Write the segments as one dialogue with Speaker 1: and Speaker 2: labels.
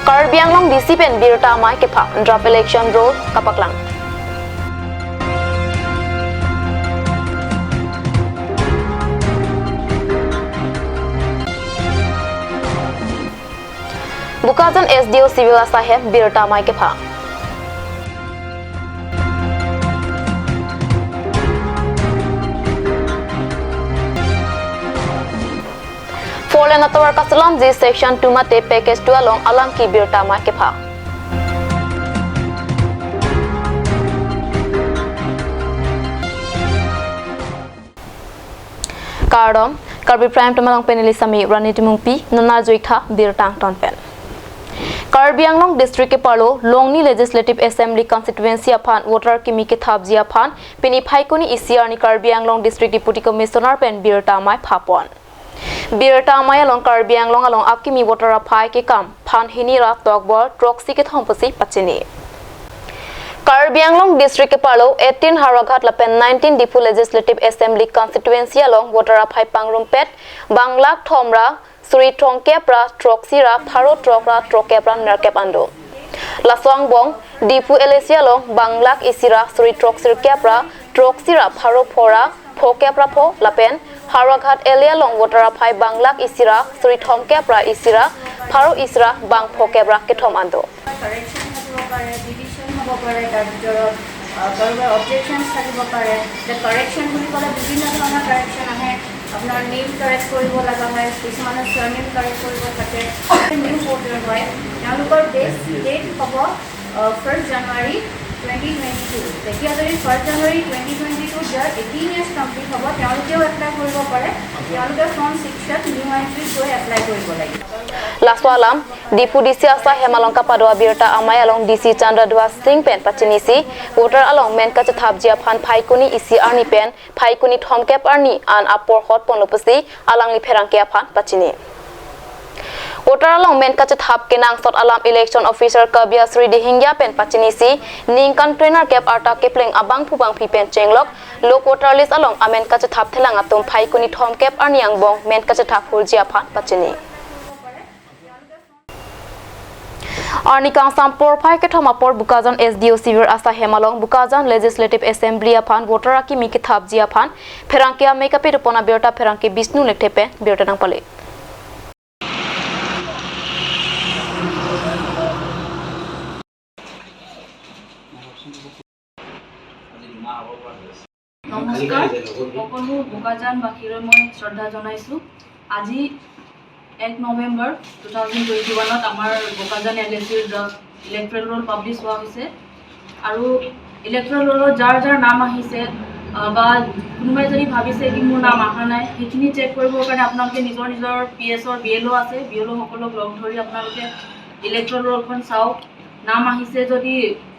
Speaker 1: Karbi Anglong DC pen Birta Amai kepha draft election roll kapaklang. Bokajan SDO civil Saheb Birta Amai kepha. Foreign atawar kasalam ji section 2 mate package 2 along alang ki Birta Amai kepha. Kardom Karbi Prime tumalong penelisami Rani Tumungpi Nana Joikha Birtang Tonpen. Karbi Anglong District ke Palo Longni Legislative Assembly Constituency aphan voter kimi ke thabji aphan peni phaikoni ECR ni Karbi Anglong District Deputy Commissioner pen Birta Amai phapon. Birta Amai along Karbi Anglong along akimi voter aphai ke kam phan hini ra tokbor proxy ke thompasi pachini. Karbi Anglong District ke Palo 18 Haraghat lapen 19 Diphu Legislative Assembly Constituency along voter aphai pangrum pet Banglak Thomra Suri Trongkepra Troxira Pharo Trokra Trokepra Narkep ando. Laswang Bong Diphu LAC along Banglak Isira Suri Troxir Kepra Troxira Pharo Phora Phokepra Pho lapen Haraghat Elia long voter aphai Banglak Isira Suri Thomkepra Isira Pharo Isra Bang Phokepra kethom ando.
Speaker 2: হ'ব পাৰে তাৰ ভিতৰত কাৰোবাৰ অবজেকশ্যনছ থাকিব পাৰে। Correction বুলি ক'লে বিভিন্ন ধৰণৰ কাৰেকশ্যন আহে। আপোনাৰ নেম কাৰেক্ট কৰিব লগা হয়, কিছুমানৰ ছাৰনেম কাৰেক্ট কৰিব থাকে। নিউ ভোটাৰ হয় তেওঁলোকৰ বেষ্ট ডেট হ'ব 1 January 2022। তেতিয়া যদি 1 January 2022 যাৰ 18 ইয়াৰ্ছ কমপ্লিট হ'ব তেওঁলোকেও এপ্লাই কৰিব পাৰে। তেওঁলোকে ফৰ্ম 6ত নিউ এণ্ট্ৰিত গৈ এপ্লাই কৰিব লাগিব।
Speaker 1: Laswalam Diphu DC asa Hemalongka Padwa Birta Amai along DC Chandra Dua Singh pen pachinisi voter along menka thabjia phan phaikoni EC arni pen phaikoni thomkep arni an apor hot ponopasi alang ni pherangke phan pachini. Voter along menka thap kenang sot alam election officer Kabya Sri Dihingya pen pachinisi ningkan trainer kep arta kepleng abang phubang phi pen chenglok lok voter list along amenka thap thelang atum phaikoni thomkep arni angbong menka thap hurjia phan pachini. Arnikang sampor phai ke thoma por Bokajan SDO sivir asa Hemalong Bokajan Legislative Assembly aphan voter aki mi ke thabji aphan pherangke makeup pona berta pherangke Bishnu lekthepe berta nang pale.
Speaker 3: নমস্কাৰ সকলো বোকাজানবাসীলৈ মই শ্ৰদ্ধা জনাইছোঁ। আজি 1 November 2021ত আমাৰ Bokajan L এ চিৰ draft electoral roll publish হোৱা হৈছে আৰু ইলেক্ট্ৰেল ৰোলত যাৰ যাৰ নাম আহিছে বা কোনোবাই যদি ভাবিছে কি মোৰ নাম অহা নাই, সেইখিনি চেক কৰিবৰ কাৰণে আপোনালোকে নিজৰ নিজৰ পি এছৰ বি এল অ' আছে, বি এল অ'সকলক লগ ধৰি আপোনালোকে ইলেক্ট্ৰেল ৰোলখন চাওক। নাম আহিছে যদি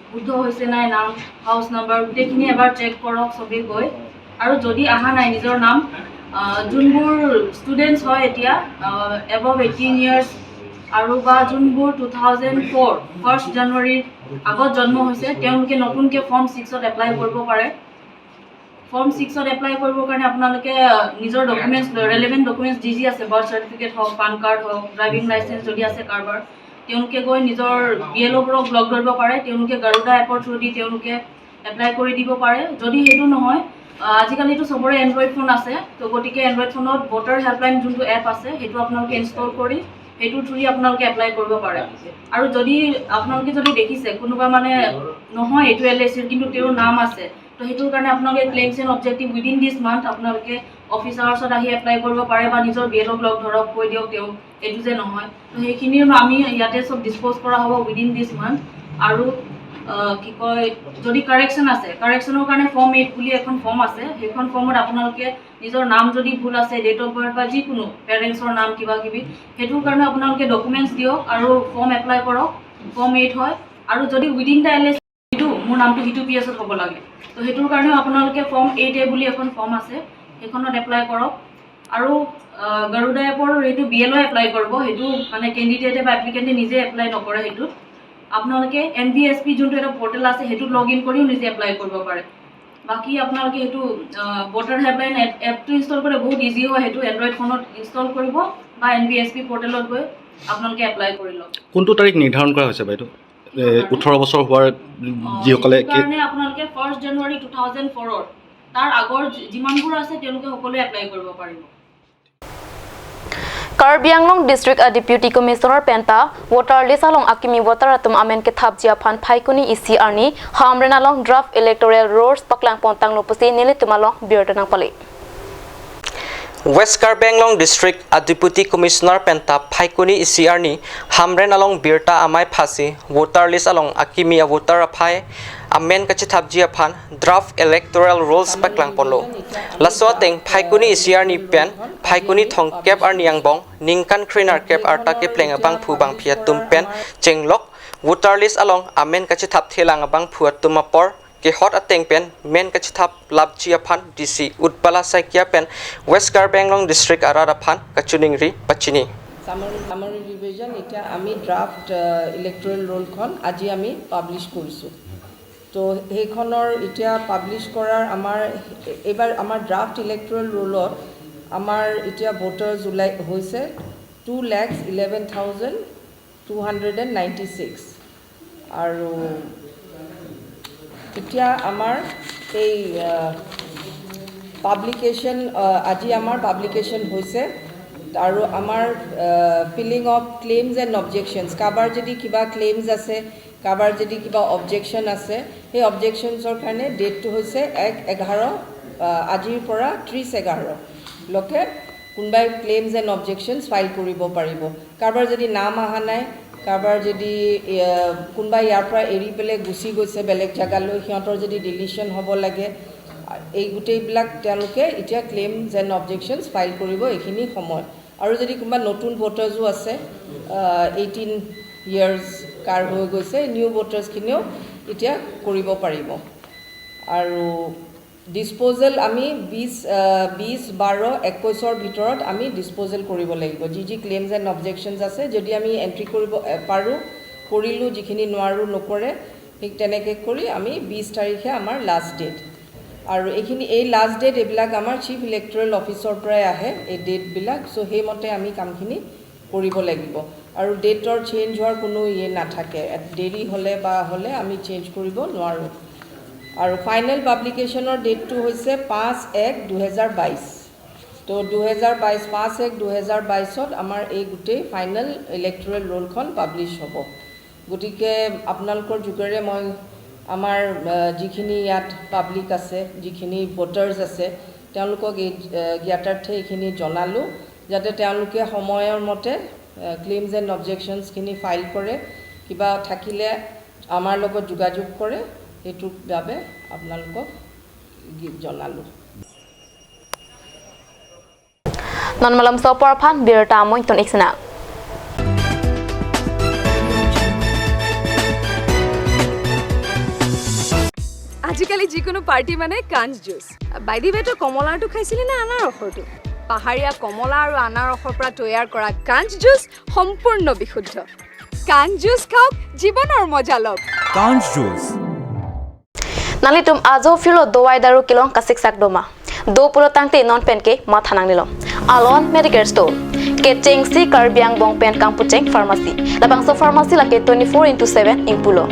Speaker 3: শুদ্ধ হৈছে নাই, নাম হাউচ নাম্বাৰ গোটেইখিনি এবাৰ চেক কৰক চবেই গৈ। আৰু যদি অহা নাই নিজৰ নাম, যোনবোৰ ষ্টুডেণ্টছ হয় এতিয়া এবভ 18 ইয়াৰ্ছ আৰু বা যোনবোৰ 2004 1 জানুৱাৰীৰ আগত জন্ম হৈছে, তেওঁলোকে নতুনকৈ ফৰ্ম 6ত এপ্লাই কৰিব পাৰে। ফৰ্ম 6ত এপ্লাই কৰিবৰ কাৰণে আপোনালোকে নিজৰ ডকুমেণ্টছ, ৰেলেভেণ্ট ডকুমেণ্টছ যি যি আছে, বাৰ্থ চাৰ্টিফিকেট হওক, পান কাৰ্ড হওক, ড্ৰাইভিং লাইচেঞ্চ যদি আছে কাৰোবাৰ, তেওঁলোকে গৈ নিজৰ বি এল অ'বোৰক লগ ধৰিব পাৰে। তেওঁলোকে গাৰুডা এপৰ থ্ৰু দি তেওঁলোকে এপ্লাই কৰি দিব পাৰে। যদি সেইটো নহয়, আজিকালিতো চবৰে এণ্ড্ৰইড ফোন আছে, তো গতিকে এণ্ড্ৰইড ফোনত ভোটাৰ হেল্পলাইন যোনটো এপ আছে সেইটো আপোনালোকে ইনষ্টল কৰি সেইটোৰ থ্ৰুদি আপোনালোকে এপ্লাই কৰিব পাৰে। আৰু যদি আপোনালোকে যদি দেখিছে কোনোবা মানে নহয় এইটো এল এ চিৰ কিন্তু তেওঁৰ নাম আছে, তো সেইটোৰ কাৰণে আপোনালোকে claims and objective within this month আপোনালোকে অফিচ আৱাৰ্ছত আহি এপ্লাই কৰিব পাৰে বা নিজৰ বি এল অ'ক লগ ধৰক, কৈ দিয়ক তেওঁ এইটো যে নহয়। তো সেইখিনিও আমি ইয়াতে চব ডিছপ'জ কৰা হ'ব উইদিন দিছ মান্থ। আৰু কি কয়, যদি কাৰেকশ্যন আছে, কাৰেকশ্যনৰ কাৰণে ফৰ্ম 8 বুলি এখন ফৰ্ম আছে। সেইখন ফৰ্মত আপোনালোকে নিজৰ নাম যদি ভুল আছে, ডেট অফ বাৰ্থ বা যিকোনো পেৰেণ্টছৰ নাম কিবা কিবি, সেইটোৰ কাৰণে আপোনালোকে ডকুমেণ্টছ দিয়ক আৰু ফৰ্ম এপ্লাই কৰক। ফৰ্ম 8 হয়। আৰু যদি উইদিন the L এ সেইটো মোৰ নামটো সিটো পি এছত হ'ব লাগে, তো সেইটোৰ কাৰণেও আপোনালোকে ফৰ্ম 8 এ বুলি এখন ফৰ্ম আছে, সেইখনত এপ্লাই কৰক। আৰু গৰুডা এপৰ সেইটো বি এল অ' এপ্লাই কৰিব, সেইটো মানে কেণ্ডিডেটে বা এপ্লিকেণ্টে নিজে এপ্লাই নকৰে। সেইটোত আপোনালোকে এন ভি এছ পি যোনটো এটা পৰ্টেল আছে সেইটোত লগ ইন কৰিও নিজে এপ্লাই কৰিব পাৰে। বাকী আপোনালোকে সেইটো ভোটাৰ হেল্পলাইন এপটো ইনষ্টল কৰিলে বহুত ইজি হয়। সেইটো এণ্ড্ৰইড ফোনত ইনষ্টল কৰিব বা এন ভি এছ পি পৰ্টেলত গৈ আপোনালোকে এপ্লাই কৰি লওক।
Speaker 4: কোনটো তাৰিখ নিৰ্ধাৰণ কৰা হৈছে বাইদেউ? 18 বছৰ হোৱাৰ যিসকলে
Speaker 3: কাৰণে আপোনালোকে 1 জানুৱাৰী 2004 তাৰ আগৰ যিমানবোৰ আছে তেওঁলোকে সকলোৱে এপ্লাই কৰিব পাৰিব।
Speaker 1: Karbi Anglong District a Deputy Commissioner Penta voter list along akimi voter atum amen ke thapjia phan phaikuni ECR ni hamren along draft electoral rolls paklang pontang lopusi nile tumalong birtanang pale.
Speaker 5: West Karbi Anglong District a Deputy Commissioner Penta phaikuni ECR ni hamren along birta amai phasi voter list along akimi a voter aphai amen kachi thapjia phan draft electoral rolls paklang ponlo laswa teng phaikuni ECR ni pen phaikuni thong cap ar niangbong ningkan khrinar cap ar ta ke pleng bang phu bang phia tum pen chenglok voter list along amen kachi thap thelang bang phu tum por ke hot ateng pen men kachi thap labjia phan DC Utpala Saikia pen West Karbi Anglong District arara phan kachuning ri pachini.
Speaker 6: Summary revision এটা আমি draft electoral ৰোলখন আজি আমি publish কৰিছোঁ। তো সেইখনৰ এতিয়া publish কৰাৰ আমাৰ এইবাৰ আমাৰ ড্ৰাফট ইলেক্টৰেল ৰোলত আমাৰ এতিয়া ভোটাৰ্ছ ওলাই হৈছে 2,11,296 আৰু এতিয়া আমাৰ এই পাব্লিকেশ্যন আজি আমাৰ পাব্লিকেশ্যন হৈছে আৰু আমাৰ filling of claims and objections, কাৰোবাৰ যদি কিবা ক্লেইমছ আছে, কাৰোবাৰ যদি কিবা অবজেকশ্যন আছে, সেই অবজেকশ্যনছৰ কাৰণে ডেটটো হৈছে 1/11 আজিৰ পৰা 30/11লৈকে কোনোবাই ক্লেইমছ এণ্ড অবজেকশ্যনছ ফাইল কৰিব পাৰিব। কাৰোবাৰ যদি নাম অহা নাই, কাৰোবাৰ যদি কোনোবাই ইয়াৰ পৰা এৰি পেলাই গুচি গৈছে বেলেগ জেগালৈ, সিহঁতৰ যদি ডিলিশ্যন হ'ব লাগে, এই গোটেইবিলাক তেওঁলোকে এতিয়া ক্লেইমছ এণ্ড অবজেকশ্যনছ ফাইল কৰিব এইখিনি সময়। আৰু যদি কোনোবা নতুন ভোটাৰ্ছো আছে, 18 ইয়াৰ্ছ কাৰ হৈ গৈছে, নিউ ভোটাৰ্ছখিনিও এতিয়া কৰিব পাৰিব। আৰু ডিছপ'জেল আমি 20/12/21 ভিতৰত আমি ডিছপ'জেল কৰিব লাগিব। যি যি ক্লেইমছ এণ্ড অবজেকশ্যনছ আছে যদি আমি এণ্ট্ৰি কৰিব পাৰোঁ কৰিলোঁ, যিখিনি নোৱাৰোঁ নকৰে, ঠিক তেনেকৈ কৰি আমি 20 তাৰিখে আমাৰ লাষ্ট ডেট। আৰু এইখিনি এই লাষ্ট ডেট এইবিলাক আমাৰ চিফ ইলেক্টৰেল অফিচৰ পৰাই আহে এই ডেটবিলাক, চ' সেইমতে আমি কামখিনি কৰিব লাগিব। আৰু ডেটৰ চেঞ্জ হোৱাৰ কোনো ইয়ে নাথাকে, দেৰি হ'লে বা হ'লে আমি চেঞ্জ কৰিব নোৱাৰোঁ। আৰু ফাইনেল পাব্লিকেশ্যনৰ ডেটটো হৈছে 5/1/2022। তো 2022 5/1/2022 আমাৰ এই গোটেই ফাইনেল ইলেক্টৰেল ৰোলখন পাব্লিছ হ'ব। গতিকে আপোনালোকৰ যোগেৰে মই আমাৰ যিখিনি ইয়াত পাব্লিক আছে, যিখিনি ভোটাৰ্ছ আছে, তেওঁলোকক এই জ্ঞাতাৰ্থে এইখিনি জনালোঁ, যাতে তেওঁলোকে সময়ৰ মতে ক্লেইমছ এণ্ড অবজেকশ্যনছখিনি ফাইল কৰে, কিবা থাকিলে আমাৰ লগত যোগাযোগ কৰে, সেইটোৰ বাবে আপোনালোকক জনালোঁ।
Speaker 1: ননমালাম সপৰফান বিৰতা মইতন ইকসনা
Speaker 7: আজিকালি যিকোনো পাৰ্টি মানে কাঞ্চ জুচ। বাই the ৱে, তই কমলাৰটো খাইছিলি নে আনাৰসৰটো? পাহাৰীয়া কমলা আৰু আনাৰসৰ পৰা তৈয়াৰ কৰা কাঞ্চ জুচ সম্পূৰ্ণ বিশুদ্ধ। কাঞ্চ জুচ খাওক, জীৱনৰ মজা লওক।
Speaker 8: কাঞ্চ জুচ।
Speaker 1: নালিতুম আজো ফিলো দোৱাই দাৰু কিলং কাচিক চাক দমা দো পুলো তাংতে নন পেনকে মাথা নাংনিল আলন মেডিকেল ষ্ট'ৰ কে চেংচি কাৰ্বি আংবং পেন কাংপুচেং ফাৰ্মাচী লাবাংছ ফাৰ্মাচী লাকে 24x7 ইংপুলো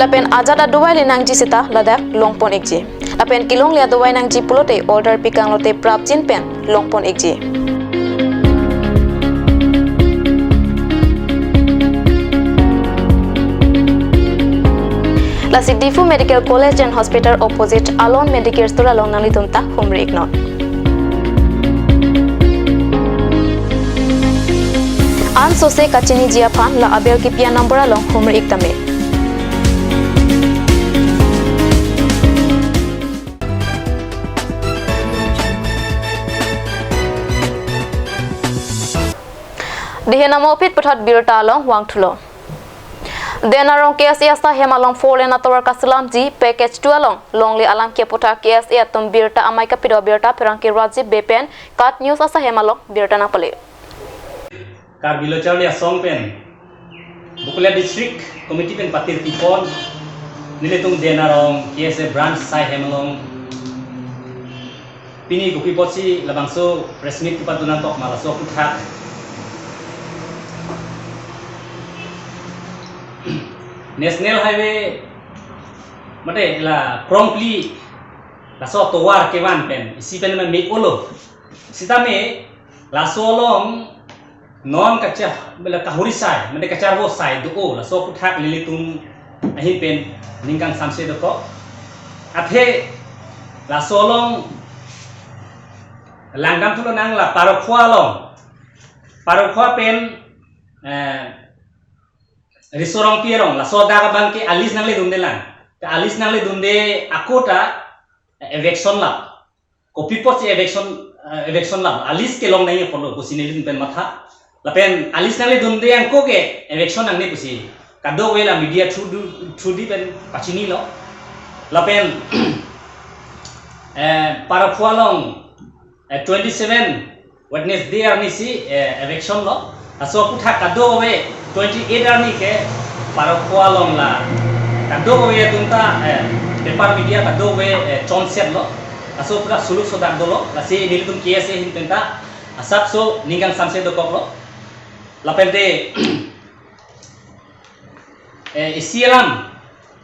Speaker 1: lapen ajada dowai le nangji sita ladak longpon ekji lapen kilong lia dowai nangji pulote order pikang lote prapchin pen longpon ekji lasi Diphu Medical College and Hospital opposite Alon Medical Store along nangli tumta humri iknon an sose kachini jia phan la abel ki pia number along humri iktame. Dihenamo pit pathat birta along wangthulo denarong KSA sa hemalong four lane atawar kasilam ji package 2 along longli alam ke potha KSA atum birta amai ka pido birta perangki Rajib bepen kat news asa hemalong birta na pale
Speaker 9: Karbi locharli asong pen Bukulia district committee pen patir pipon niletung denarong KSA branch sai hemalong pini gupi pochi labangso press meet kupatunan tok malaso puthak National highway mate la promptly la so towar kewan pen isi pen me olo sitame la solong non kacha la kahuri sai mate kachar bo sai do o la so puthak lilitum ahin pen ningkang samse do ko athe la solong langgam thulo nang la parokhwa long parokhwa pen risorong pierong la so da bang ke alis nang le dumde lang ta alis nang le dumde akota eviction la copy post eviction eviction la alis ke long nai polo kusine pen matha la pen alis nang le dumde angko ke eviction nang ne kusi kado we la media through di pen pachini lo la pen parokhwa long 27 Wednesday arni si eviction lo aso putha kado we 28 arni ke parokhwa long la kado we tunta paper media kado we chonset lo aso pura suluk sodak dolo la si nilitum KSA hin tenta asap so ningkang samse do kok lo la pen de isialam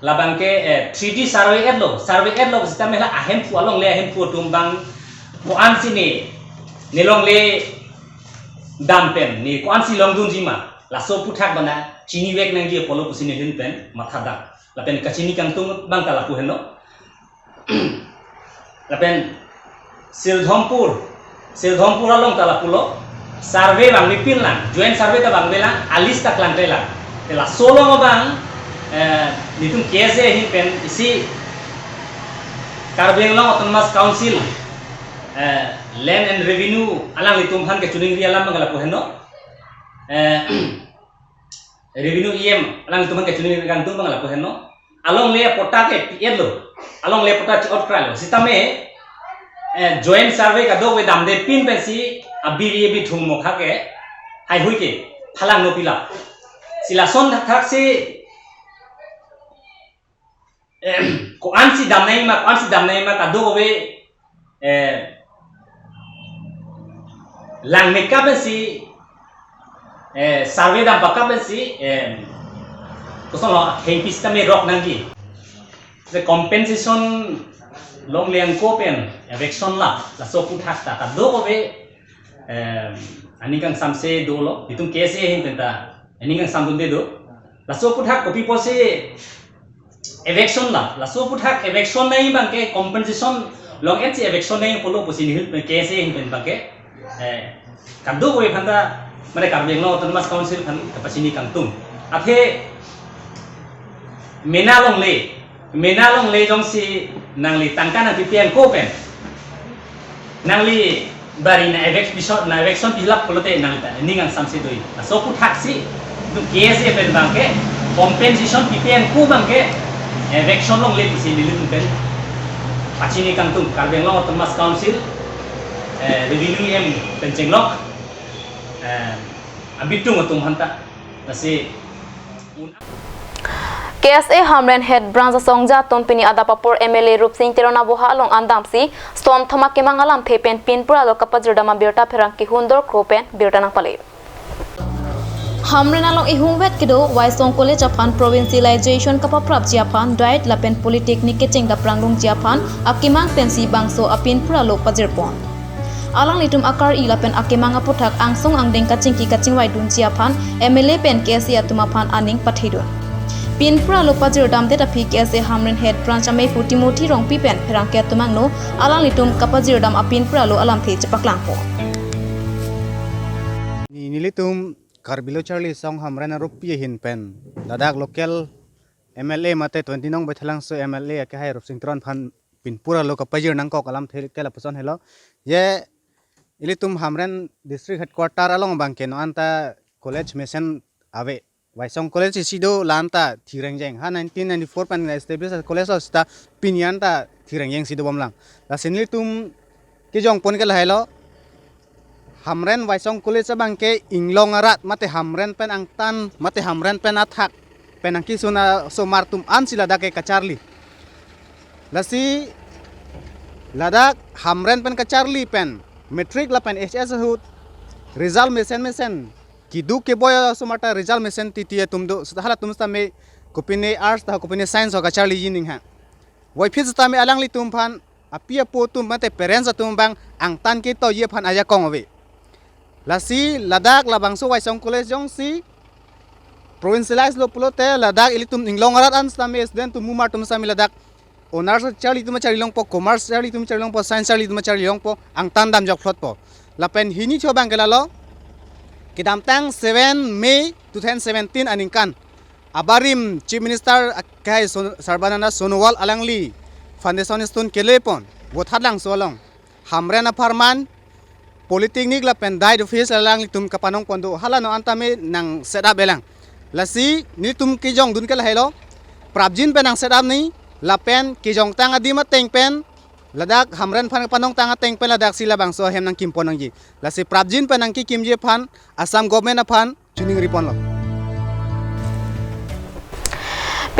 Speaker 9: la bangke 3D survey edlo sita mela ahem fu along le ahem fu tumbang ko an sini nilong le dampen ni ko an si long dun jima la so puthak bana chini wek nang gi polo kusini hin pen matha da la pen kachini kang tung bang ta la ku heno la pen Sildhampur along ta la pulo survey bang ni pin lang joint survey ta bang bela alis ta klang la la solo bang nitum kese hin pen isi Karbi Anglong Autonomous Council Land and Revenue alang litum han ke chuning ri alam bangala puheno revenue EM alang litum han ke chuning ri tung bangala puheno along le pota ke edlo along le pota chot kralo sitame joint survey ka do we dam de pin pen si abiri bi thung mo kha ke hai hui ke phalang no pila silason thak si ko ansi dam nai ma ko ansi dam nai ma ka do we lang me ka si survey dam pa ka si ko so lo heng pista me rok nang gi the compensation long leng ko pen eviction la la so pu thak ta ka do we ani kang samse do lo itum kese hin pen ta ani kang samdun de do la so pu thak copy pose eviction la la so puthak eviction nai bangke compensation long et eviction nai polo pusi ni hil kese hin pen bangke kando we phanda mane Karbi Anglong Autonomous Council phan kapasini kangtung athe mena long le jong si nang li tangka na pipian ko pen nang li bari na eviction na eviction pilap polote nang ta ningang samse doi la so puthak si du kese pen bangke compensation pipian ko bangke eviction long le pusi nilun pen pachini kangtung Karbi Anglong Autonomous Council revenue em penchenglok abitung atum hanta nasi
Speaker 1: KSA Hamren head branch songja tompini adapapur MLA Rup Singh Terona boha along andam si storm thama kemang alam thepen pinpura lo kapajrdama birta pherang ki hundor kropen birta nang pale Hamren along ihungwet kido Waisong College Japan provincialization kapaprap Japan diet lapen polytechnic ke chengda pranglung Japan akimang pensi bangso apin pura lo pajirpon alang litum akar i lapen akimang apothak angsong angdeng kachingki kachingwai dun Japan MLA pen KSA atumapan aning pathidun Pinpura lo pajir dam de tapi KSA Hamren head branch ame futimoti rongpi pen pherang ke tumang no alang litum kapajir dam apin pura lo alam the chapaklang po
Speaker 8: ni nilitum Karbilo Charlie song hamren rupi hin pen ladak local MLA mate 29 baithalang so MLA ke hai Rup Singh Teron phan Pinpura lo kapajir nangkok alam the ke la pason helo ye ilitum hamren district headquarter along bangke no anta college mission ave Waisong College isido lanta thirengjeng ha 1994 pan establish college sta pinianta thirengjeng sido bomlang la sinil tum kijong pon ke lahelo Hamren Waisong College bangke inglong arat mate hamren pen angtan mate hamren pen athak pen angki suna somartum an sila dake kacharli lasi ladak hamren pen kacharli pen metric la pen HS hut result mesen mesen kidu ke boy somata result mesen titie tumdo sutahala tumsta me Kopine arts ta kopine science ka charli yining ha wai phit ta me alang li tum phan apia po tum mate parents tum bang ang tan ki to ye phan aya kong ave lasi Ladakh la bangso wai song college jong si provincialize lo pulote Ladakh ilitum inglong arat an sami student tum mumar tum sami Ladakh honors charli tum charli long po commerce charli tum charli long po science charli tum charli long po ang tan dam jok phlot po lapen hini cho bang kela lo kidam tang 7 May 2017 aningkan abarim Chief Minister kai Sarbananda Sonowal alangli foundation stone kelepon bothatlang solong hamrena farman polytechnic la pen died office alang tum kapanong pondo halano antame nang set up elang lasi ni tum kijong dun kela helo prabjin pen nang set up ni lapen kijong tang adima teng pen Ladakh hamren phan kapanong tang teng pen Ladakh sila bangso hem nang kimpon nang ji lasi prabjin pen nang ki kimje phan Assam government phan chuning ripon lo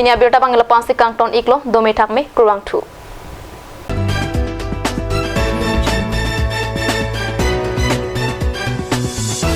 Speaker 1: Pinya birta bang lapang si kangton iklo dome thak me kurwang thu.